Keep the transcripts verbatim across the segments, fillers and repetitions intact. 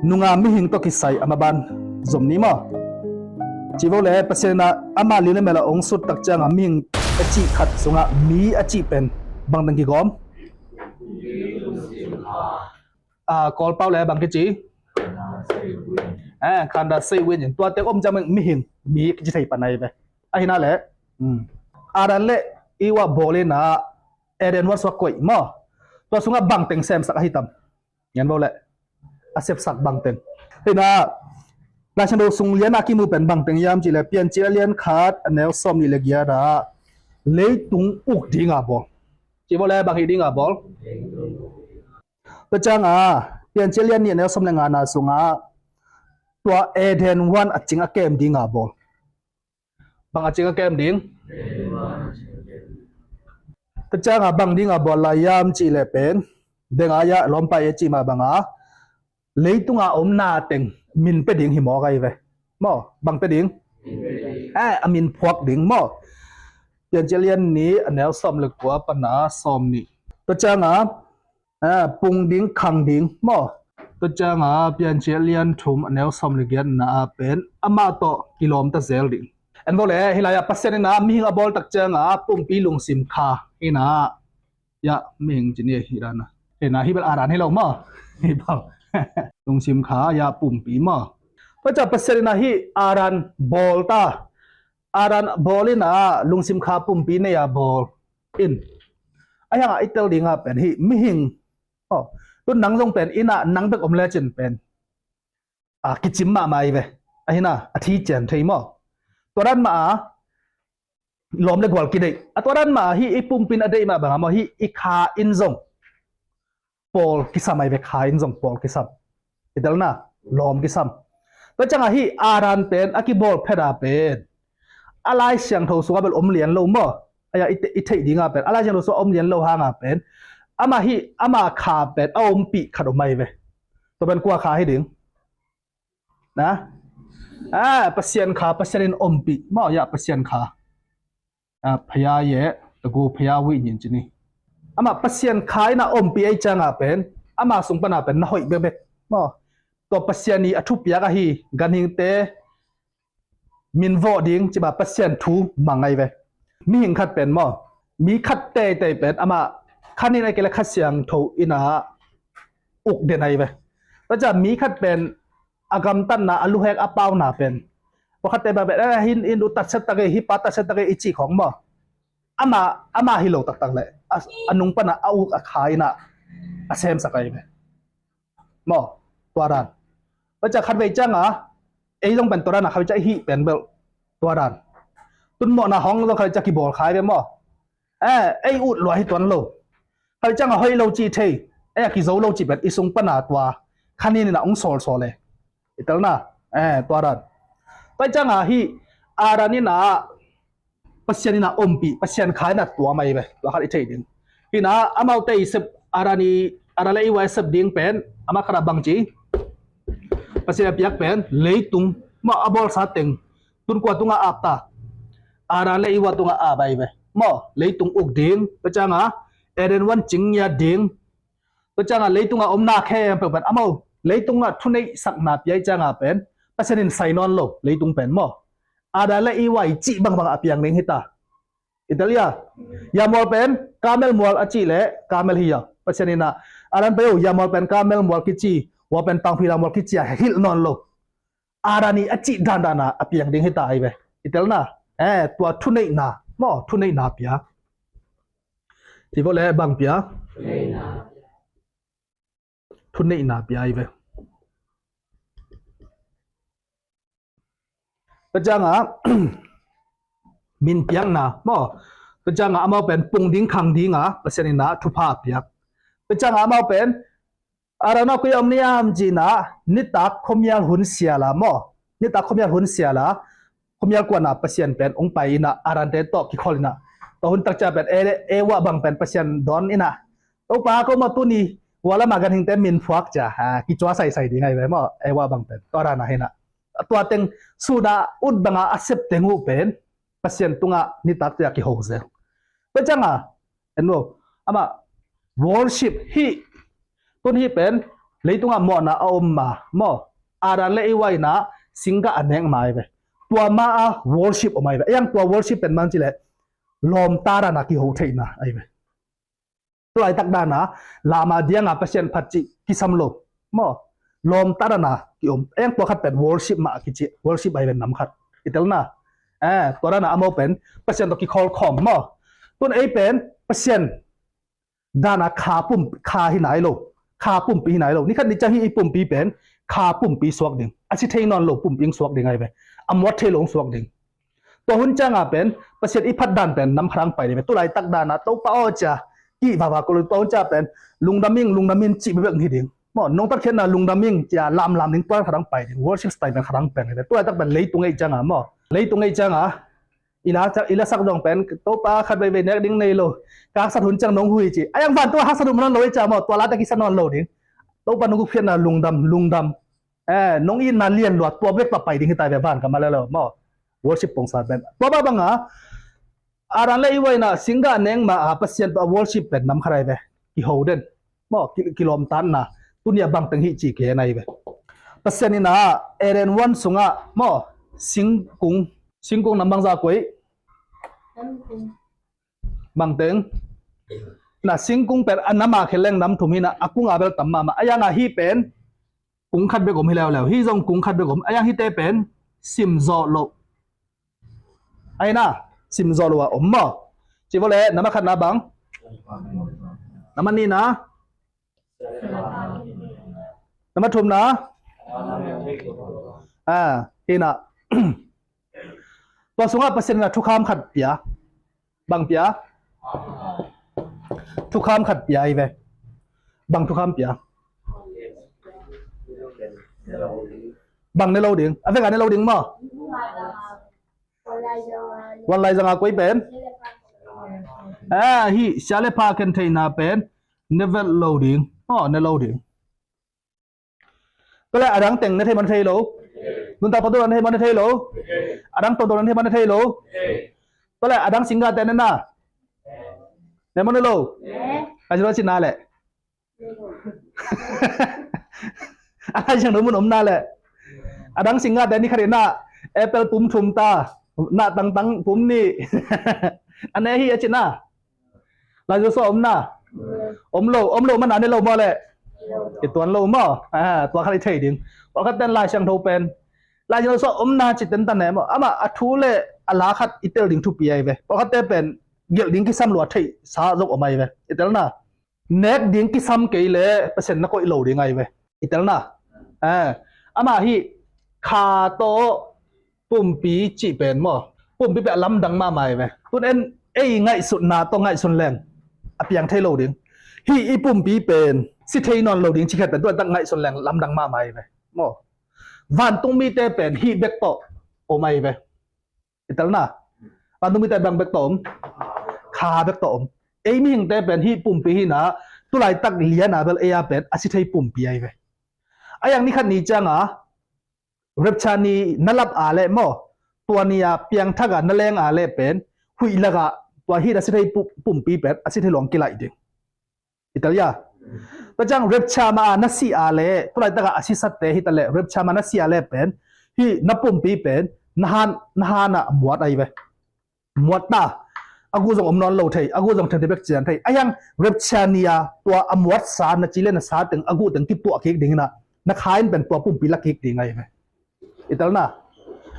Nunga mihing tawh kisai a maban zom ni maw? Ci vo le, Pasian in ah ama liu le mel a ong sut tak ciangah mihing a cih khat sungah mi a cih pen bang teng kigawm? A, Kawlpau le bang kici? Eh, khanda sei win in. Tua teng om ciang mihing, mi kici thei pan ahi ve. Ahi na le, hmm. Adam le Eva bawl in ah Eden huan sungah koih maw? Tua sungah bang teng semsak ahi tam? Ngen vo le, a sepsak bang teng. Hina, Laisiangtho sung lian a kimu pen bang teng hiam cih le, Piancil a lian khat a neu sawm nih le giat ah leitung uk dinga bawl. Ci vo le, bang hi dinga bawl? Tua ciangah Piancil a lian nih a neu sawm le ngana sungah tua Eden huan a cing a kem dinga bawl. Bang a cing a kem ding? Tua ciangah bang dinga bawl lai hiam cih le pen, deng a ya lawmpai a cih mah banga leitunga omna teng min pe ding hi mawk ahi ve. Maw, bang pe ding? Eh, a min phuak ding maw? Piancil a lian nih a neu sawm le kua pana sawm nih. Tua ciangah, eh, pung ding, khang ding maw? Tua ciangah Piancil a lian thum a neu sawm le giatna ah pen amah tawh kilawmta zel ding. En vo le, hih lai-ah Pasian in ah mihing a bawl tak ciangah pumpi lungsim kha in ah, ya, mihing ci ni hi dan a. Hina, hih bel Adam hi lo maw? Hih bang. Lungsim kha, ya, pumpi maw? Tua ciang Pasian in ah hih Adam bawl ta. Adam bawl in ah lungsim kha pumpi nei a bawl in. Ahi hangah i tel dingah pen hih mihing. Oh, tu nang zong pen in ah nang bek om lecin pen, a, kicim mahmah ahi ve. Ahi na, a thi cian thei maw? Tua dan mah a lawm le gual kideih. A tua dan mah a hih i pumpi in a deih mah banga maw, hih i kha in zong pawl kisam ahi ve, kha in zong pawl kisam. I telna, lawm kisam. Tua ciangah hih Adam pen a kibawl phet a pen a Lai Siangtho sungah bel om lian lo maw? Ahi a i te-, i theih dingah pen a Lai Siangtho sungah om lian lo hangah pen amah hih, ama kha pen a ompih khat om ahi ve. Tua pen kua kha hi ding? Na? Ah, Pasian kha, Pasian in ompih maw, ya, Pasian kha. Ah, phaya ye, tagu phaya wih nyin ci ni. Amah Pasian kha in a ompih ahi ciangah pen ama sung pana pen na hoih bekbek maw? Tua Pasian i a thupiak ahi ganhingte min vawh ding cih mah Pasian thu mang ahi ve. Mihing khat pen maw, mi khat teitei pen amah khanin a kei le Kha Siangtho in a uk den ahi ve. Tua ciang mi khat pen a gamtatna, a luhek a pauna pen, pawlkhatte bang pen, eh, hin, hin uh tatsia tak e, hih pa tatsia tak e i cih khawng maw, amah, amah hi lo taktak leh a, a nung pana a uk a kha in a, a semsak ahi ve. Maw, tua dan. Tua ciang khatvei ciangah ei zong pen tua dan a, khatvei ciang i hih pen bel tua dan. Tun mawhna hong zong khatvei ciang kibawl kha hi ve maw? Eh, ei ut lua hi tuan lo. Khatvei ciangah hoih lo cih thei, ei a kizo lo cih pen i sung pana tua khanin in a ong sawlsawl e. I telna, eh, tua dan. Tua ciangah hih Adam in a Pasian in a ompih, Pasian kha in a tuam ahi ve. Tua khat i theih ding. Hina, amaute i sep, Adam i, Adam le Eva i sep ding pen, amah khat a bang ci? Pasian a piak pen leitung maw, a bawlsa teng. Tun kua tungah ap ta? Adam le Eva tungah ap ahi ve. Maw, leitung uk ding. Tua ciangah Eden huan cing ngiat ding. Tua ciangah leitungah omna khempeuh pen amau leitungah thuneihsakna pia i ciangah pen Pasian in sai nawn lo leitung pen maw? Adam le Eva i cih bangbang a piang ding hi ta. I tel hia? Yammual pen Karmel mual a cih leh Karmel hi a, Pasian in a, Adam pei o, yammual pen Karmel mual kici, hua pen tangphila mual kici a hilh nawn lo. Adam i a cih dandan a a piang ding hi ta ahi ve. I telna, eh, tua thuneihna maw, thuneihna pia. Ci vo le bang pia? Thuneihna pia ahi ve. Tua ciangah min piakna maw? Tua ciangah amau pen pung ding khang dinga Pasian in a thupha a piak. Tua ciangah amau pen Adam a koi a om ni hiam ci-in a, nitak khuamial hun sial a maw? Nitak khuamial hun sial a, khuamial kuan a Pasian pen ong pai in a, Adamte tawh kikhol in a, tua hun tak ciang pen E-, Eva bang pen Pasian dawn in a, Topa, ko maw tuni hua lam a ganhingte min phuak cia, ha, kicua saisai ding ahi ve maw, Eva bang pen. Tua dan a hi in a, tua teng sun a ut banga a sep teng uh pen Pasian tungah nitak ciang kiho zel. Tua ciangah, en lo, amah worship hih, tun hih pen Leitungah mawhna a om ma maw? Adam le Eva in ah singgah a nek ma ahi ve. Tua ma a worship om ahi ve. A iang tua worship pen man cileh lawmta dan a kiho theihna ahi ve. Tulaitak dan a lama dianga Pasian phat cih kisam lo maw? Lawmta dan a kiom. A iang tua khat pen worship mah a kici, worship ahi ve nam khat. I telna. Eh, tua dan a amau pen Pasian tawh kikholkhawm maw? Tun ei pen Pasian dan a kha pum, kha hi nai lo. Kha pumpi hi nai lo. Nikhat ni ciang hih i pumpi pen kha pumpi suak ding. A si thei nawn lo pumpi hong suak ding ahi ve. A muat thei lo hong suak ding. Tua hun cianga pen Pasian i phat dan pen nam khat hong pai ding ve. Tulaitak dan a Topa aw cia kih vava ko lo, tua hun cia pen lungdam ing, lungdam in cih bebek hi ding. Maw, nong tatkhiatna lungdam ing cia lamlam ding, tua khat hong pai ding. Worship style pen khat hong pai ding ve. Tulaitak pen leitung ei cianga maw? Leitung ei cianga i la, i la sak zong pen Topa khat veivei nek ding nei lo. Ka haksat hun ciang nong hu hi ci. A iang vantung a haksat hun man lo ei cia maw? Tua late kisa nawn lo ding. Topa nong gupkhiatna lungdam, lungdam. Eh, nong itna lian lua, tua bek tawh pai ding hi ta ve van ka ma le lo maw? Worship pongsa pen. Tua bang banga Adam le Eva in ah singgah nek ma a Pasian tawh a worship pen nam khat ahi ve. Kiho den. Maw, ki, kilawmtatna. Tunia bangteng hih ci ke nai ve. Pasian in ah Eden huan sungah maw? Singkung, singkung nam bangza koih. Bangteng. Na singkung pen a nam a khe leng nam thum hi na, a kung a bel tam mahmah. A iang a hih pen kung khat bek om hi leuleu. Hih zong kung khat bek om. A iang hihte pen simzawh loh. Ahi na, simzawh loh a om maw? Ci vawh le, nam a khatna bang? Nam a nihna? Nam a thumna? Ah, hi na. Tua sungah Pasian in a thukham khat pia. Bang pia? Thukham khat pia hi ve. Bang thukham pia? Bang ne lo ding. A vek a ne lo ding maw? Huan laizang a koi pen? Ah, hih sia le pha khen theihna pen ne vet lo ding. Aw, ne lo ding. Tua le a dang teng ne thei maw, ne thei lo? Nuntak tawntung ne thei maw, ne thei lo? A dang tawntung ne thei maw, ne thei lo? Tua le a dang singgah te ne na? Ne maw, ne lo? Ka ci lo ci na le. A lai siang do mun om na le. A dang singgah te ni khat in na apple pum thum ta, na tangtang pum nih. A ne hi a ci na. Lai Siangtho sung om na? Om lo, om lo man a ne lo maw le? I tuan lo maw? Ah, tua khat i thei ding. Pawlkhat ten Lai Siangtho pen, Lai Siangtho sung om na ci tentan ne maw? Amah a thu le a la khat i tel ding thupi ahi ve. Pawlkhat te pen gelh ding kisam lua theihsa zong om ahi ve. I tel na. Nek ding kisam kei le Pasian na koih lo ding ahi ve. I tel na. Eh, amah hih kha tawh pumpi cih pen maw? Pumpi pen a lamdang mahmah hi ve. Tun en ei ngaihsutna tawh ngaihsun leng a piang thei lo ding. Hih i pumpi pen si thei nawn lo ding ci khat pen tua tak ngaihsun leng lamdang mahmah hi ve. Maw? Vantung mite pen hih bek tawh om ahi ve. I tel na. Vantung mite bang bek tawh om? Kha bek tawh om. Ei mihingte pen hih pumpi hi na, tulaitak lian a bel ei a pen a si thei pumpi ahi ve. A iang ni khat ni cianga rapture ni na lap a le maw, tua ni a piangthak a na leng a le pen huih lak a tua hih na si thei pu-, pumpi pen a si thei luang kilaih ding. I tel ya. Tua ciang rapture ma a na si a le, tulaitak a a sisatte hi ta le, rapture ma na si a le pen hih na pumpi pen na han, na han a muat ahi ve. Muat ta. A gu zong om nawn lo thei, a gu zong thengte bek cian thei. A iang rapture ni a tua a muatsa na ci le na sa teng, a gu teng kituah kik ding hi na, na kha in pen tua pumpi la kik ding ahi ve. I tel na.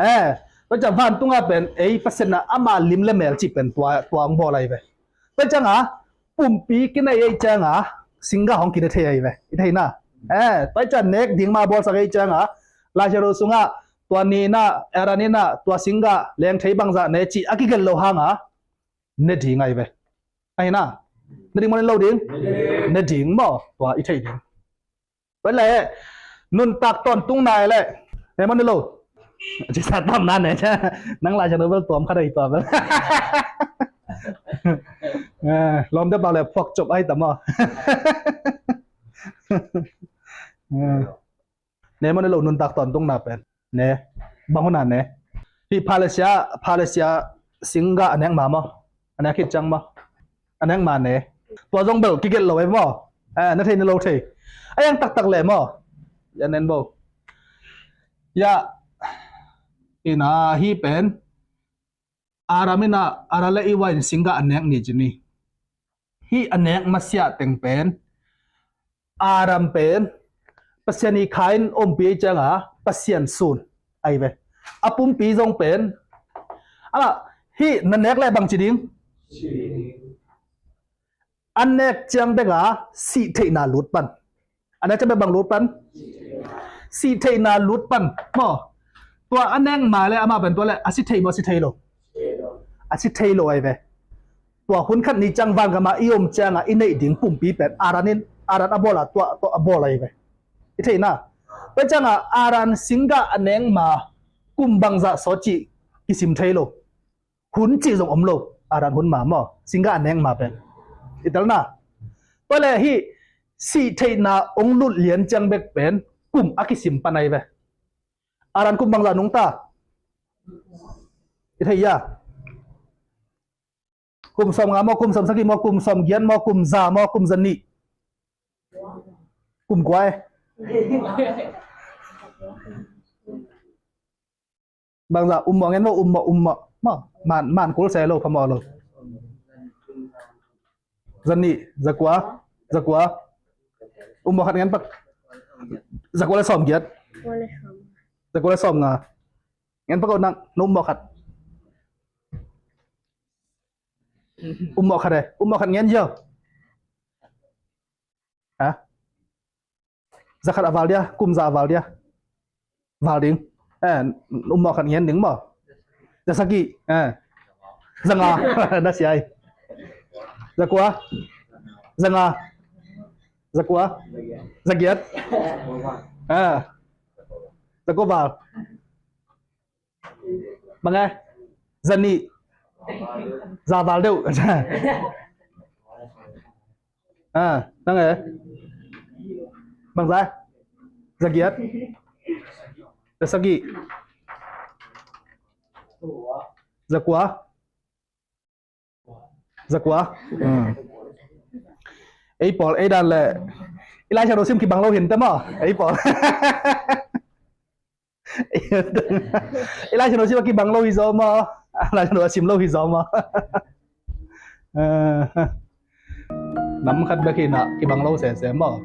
Eh, tua ciang vantung a pen ei Pasian na ama lim le mel cih pen tua, tua hong bawl ahi ve. Tua ciang a pumpi kinei ei cianga singgah hong kine thei ahi ve. I thei na. Eh, tua ciang nek ding ma bawlsak ei cianga Lai Siangtho sungah tua ni na, era ni na, tua singgah leng thei bangzah ne cih a kigelh lo hanga ne ding ahi ve. Ahi na. Ne ding maw, ne lo ding? Ne ding maw? Tua i thei ding. Tua le nuntak tawntung nai le ne maw, ne lo? Ci sa tam na ne. Nang Lai Siangtho bel tuam kha dei tua bel. Eh, lawmte bang le phuak cop ahi tam maw? Eh. Ne maw, ne lo? Nuntak tawntungna pen ne bang hun a ne? Hih pha le sia, pha le sia singgah a nek ma maw? A nek khit ciang maw? A nek ma ne. Tua zong bel kigelh lo ei maw? Eh, na thei, na lo thei. A yang taktak le maw? Ya nen bo. Ya. Ina hi pen. Adam ina, Adam le Eva in singgah a nek ni ci ni. Hih a nek masiah teng pen Adam pen Pasian i kha in ompih cianga Pasian sun ahi ve. A pumpi zong pen, ala, hih na nek le bang ci ding? A nek ciang beka sih theihna lut pan. A nek ciang bek bang lut pan? Sih theihna lut pan maw? Tua a nek ma le amah pen tua le a si thei maw, a si thei lo? A si thei lo ahi ve. Tua hun khat ni ciang vangam a i om cianga i neih ding pumpi pen Adam in, Adam a bawl a, tua, tua a bawl ahi ve. I theihna. Tua cianga Adam singgah a nek ma kum bangzah sawt cih kisim thei lo. Hun cih zong om lo. Adam hun ma maw, singgah a nek ma pen. I telna. Tua le hih sih theihna ong lut lian ciang bek pen kum a kisim pan ahi ve. Adam kum bangzah nungta? I thei hia? Kum sawmnga maw, kum sawmsagih maw, kum sawmgiat maw, kum za maw, kum zanih? Kum kua e? Bangzah um mawh ngen maw, um mawh, um mawh. Maw, man, man kul se lo, phamawh lo. Zanih, zakua, zakua. Um mawh khat ngen pak. Zakua le sawmgiat. Zakua le sawmnga. Ngen pak o nang, na um mawh khat. Um mawh khat e, um mawh khat ngen zia. Ha? Za khat a val dia, kum za a val dia. Val ding. Eh, um mawh khat ngen ding maw. Za sagih. Eh. Za nga. Na siai. Za kua. Za nga. Za kua. Za giat. Eh. Za kua val. Bang e? Za nih. Za val deuh. Ah, nang e? Bang za? Za giat. Za sagih. Za kua. Za kua. Hmm. Ei pawl, ei dan le. I Lai Siangtho sim kibang lo hi inteh maw. Ei pawl. I Lai Siangtho sim a kibang lo hi zaw maw. Lai Siangtho a sim lo hi zaw maw. Eh, nam khat bek hi na kibang lo sese maw.